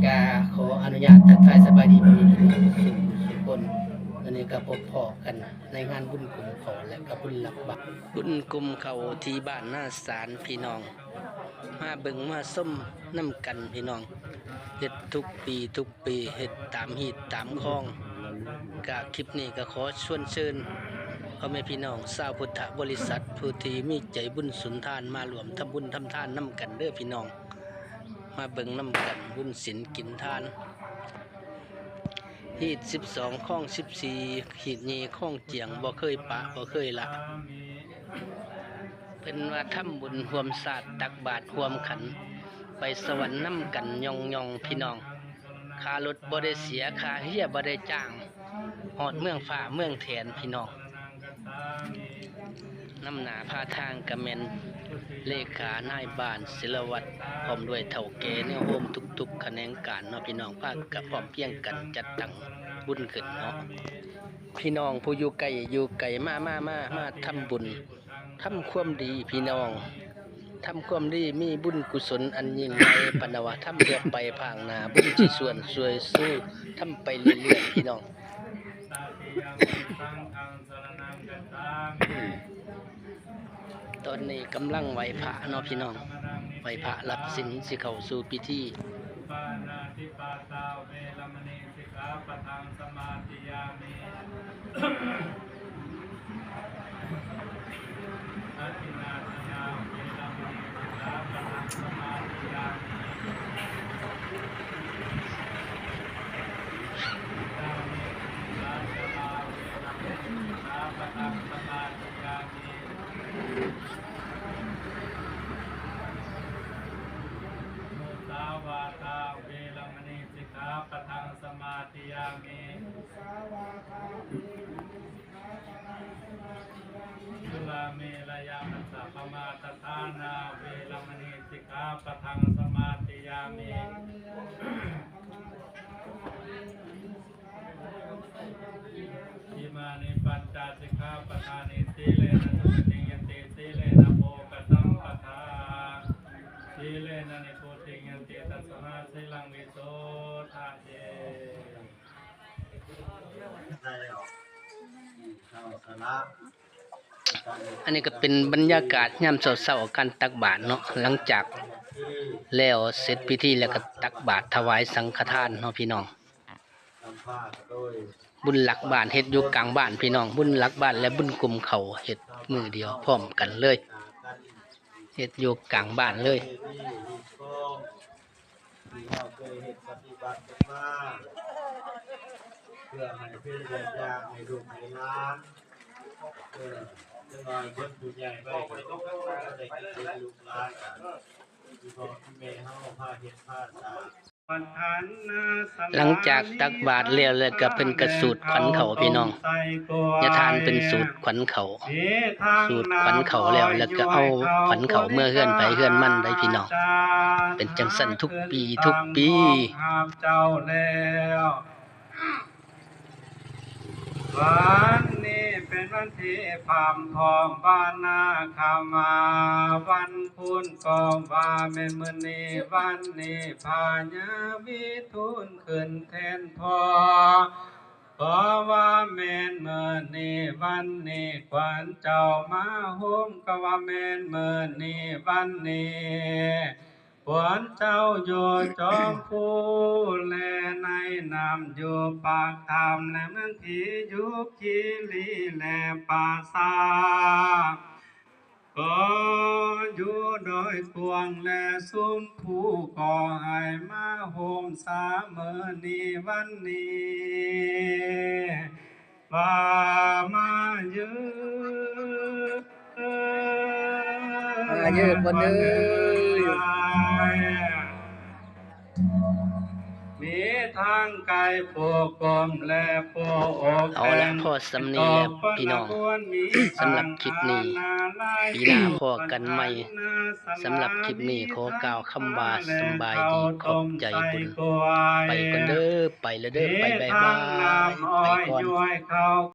ກະຂໍອະນຸຍາດທັກທາຍສະບາຍດີພໍ່ແມ່ພີ່ນ້ອງສູ່ຄົນ. ອັນນີ້ກະພົບພໍ້ກັນໃນງານບຸນກຸມເຂົ້າ ແລະກະບຸນຕັກບາດ ບຸນກຸມເຂົ້າທີ່ບ້ານນາສານ ພີ່ນ້ອງ. ມາເບິ່ງມາຊົມນຳກັນພີ່ນ້ອງ ເຮັດທຸກປີທຸກປີ ເຮັດຕາມຮີດຕາມຄອງ. ກະຄລິບນີ້ກະຂໍຊວນເຊີນພໍ່ແມ່ພີ່ນ້ອງຊາວພຸດທະບໍລິສັດ ຜູ້ທີ່ມີໃຈບຸນສຸນທານ ມາຮ່ວມທຳບຸນທຳທານນຳກັນເດີພີ່ນ້ອງ. ມາເບິ່ງນຳກັນບຸນສິນກິນທານ ຮີດສິບສອງ ຄອງສິບສີ່ ຮີດໃຫຍ່ຄອງຈຽງ ບໍ່ເຄີຍປະບໍ່ເຄີຍລະ. ເພິ່ນວ່າທຳບຸນຮ່ວມຊາດ ຕັກບາດຮ່ວມຂັນ ໄປສະຫວັນນຳກັນຍ່ອງໆ ພີ່ນ້ອງ. ຄ່າລົດບໍ່ໄດ້ເສຍ ຄ່າເຮືອບໍ່ໄດ້ຈ້າງ ຮອດເມືອງຟ້າເມືອງແຖນພີ່ນ້ອງ. ນຳໜ້າພາທາງກະແມ່ນເລຂານາຍບ້ານສິລະວັດ ພ້ອມດ້ວຍເຖົ້າແກ່ແນວໂຮມທຸກໆຂະແໜງການເນາະພີ່ນ້ອງ. ພາກັນພ້ອມພຽງກັນຈັດຕັ້ງບຸນຂຶ້ນເນາະ. ພີ່ນ້ອງຜູ້ຢູ່ໃກ້ຢູ່ໄກ ມາ ມາ ມາ ມາທຳບຸນ ທຳຄວາມດີພີ່ນ້ອງ ທຳຄວາມດີມີບຸນກຸສົນອັນຍິ່ງໃຫຍ່. ເພິ່ນວ່າທຳເພື່ອໄປພາກໜ້າ ບຸນຊິຊວນຊ່ວຍຊູ ທຳໄປເລື້ອຍໆ ພີ່ນ້ອງ. ຕອນນີ້ກຳລັງໄຫວ້ພະເນາະພີ່ນ້ອງ ໄຫວ້ພະຮັບສິນ ຊິເຂົ້າສູ່ພິທີ. ປານາຕິປາຕາ ເວລະມະນີ ສິກຂາປະທັງ ສະມາທິຍາມິ. ອະທິນນາທານາ ເວລະມະນີ ສິກຂາປະທັງ ສະມາທິຍາມິ. ກາເມສຸມິດສາຈາລາ ເວລະມະນີ ສິກຂາປະທັງ ສະມາທິຍາມິ. ມຸສາວາທາ ເວລະມະນີ ສິກຂາປະທັງ ສະມາທິຍາມິ. ສຸລາເມລະຍະມັດຈະປະມາດຖານາ ເວລະມະນີ ສິກຂາປະທັງ ສະມາທິຍາມິ. ອິມານິປັນຈະສິກຂາປະທານີ ສີເລນະສຸຂະຕິງຍັນຕິ ສີເລນະໂພກະສຳປະທາ ສີເລນະນິບພຸຕິງຍັນຕິ ຕັດສະມາສີລັງວິໂສທະເຍ. ອັນນີ້ກະເປັນບັນຍາກາດຍາມເຊົ້າໆ ການຕັກບາດເນາະ ຫຼັງຈາກແລ້ວເສັດພິທີແລ້ວກະຕັກບາດຖວາຍສັງຄະທານເນາະພີ່ນ້ອງ. ບຸນຫຼັກບ້ານເຮັດຢູ່ກາງບ້ານພີ່ນ້ອງ ບຸນຫຼັກບ້ານ ແລະ ບຸນກຸມເຂົ້າເຮັດມື້ດຽວພ້ອມກັນເລີຍ ເຮັດຢູ່ກາງບ້ານເລີຍ. ທີ່ເຮົາເຄີຍເຮັດປະຕິບັດກັນມາ ເພື່ອໃຫ້ເປັນແບບຢ່າງໃຫ້ລູກໃຫ້ຫຼານ ເອີ ຈັກໜ້ອຍເພິ່ນຜູ້ໃຫຍ່ໄວ້ກໍໄດ້ເປັນລູກຫຼານກັນ ທີ່ພໍ່ທີ່ແມ່ເຮົາພາເຮັດພາສ້າງ. ຫຼັງຈາກຕັກບາດແລ້ວ ແລ້ວກະເພິ່ນກະສູດຂວັນເຂົ້າພີ່ນ້ອງ ຍາທ່ານເພິ່ນສູດຂວັນເຂົ້າ ສູດຂວັນເຂົ້າແລ້ວ ແລ້ວກະເອົາຂວັນເຂົ້າເມືອເຮືອນໃຜເຮືອນມັນໄດ໋ພີ່ນ້ອງ ເປັນຈັ່ງຊັ້ນທຸກປີທຸກປີ. ວັນນີ້ເປັນວັນທີ່ພາມພ້ອມວັນນາຄາມາ ວັນຄຸນກໍວ່າແມ່ນມື້ນີ້ ວັນນີ້ພະຍາວິທູນຂຶ້ນແທນພໍ່ ກໍວ່າແມ່ນມື້ນີ້ ວັນນີ້ຂວັນເຈົ້າມາໂຮມ ກໍວ່າແມ່ນມື້ນີ້ ວັນນີ້ ພວກເຈົ້າຢູ່ຈອມພູ ແລໃນນ້ຳຢູ່ປາກຖ້ຳ ແລເມືອງທີ່ຢູ່ຄີລີ ແລປ່າຊ້າ ກໍຢູ່ດອຍກວ້າງ ແລຊຸມພູ ກໍໃຫ້ມາໂຮມສາເມີນີ້ ວັນນີ້ ວ່າມາເຢີ ມາເຢີຄົນເອີຍ ມີທາງກາຍຜູ້ກົມ ແລຜູ້ອົບ ເອົາລະ ພໍສ່ຳນີ້ແຫຼະພີ່ນ້ອງ ສຳລັບຄລິບນີ້ ປີໜ້າພໍ້ກັນໃໝ່. ສຳລັບຄລິບນີ້ຂໍກ່າວຄຳວ່າສຳບາຍດີ ຂອບໃຈບຸນ ໄປກ່ອນເດີ ໄປລະເດີ ໄປ ບາຍບາຍ ໄປກ່ອນ.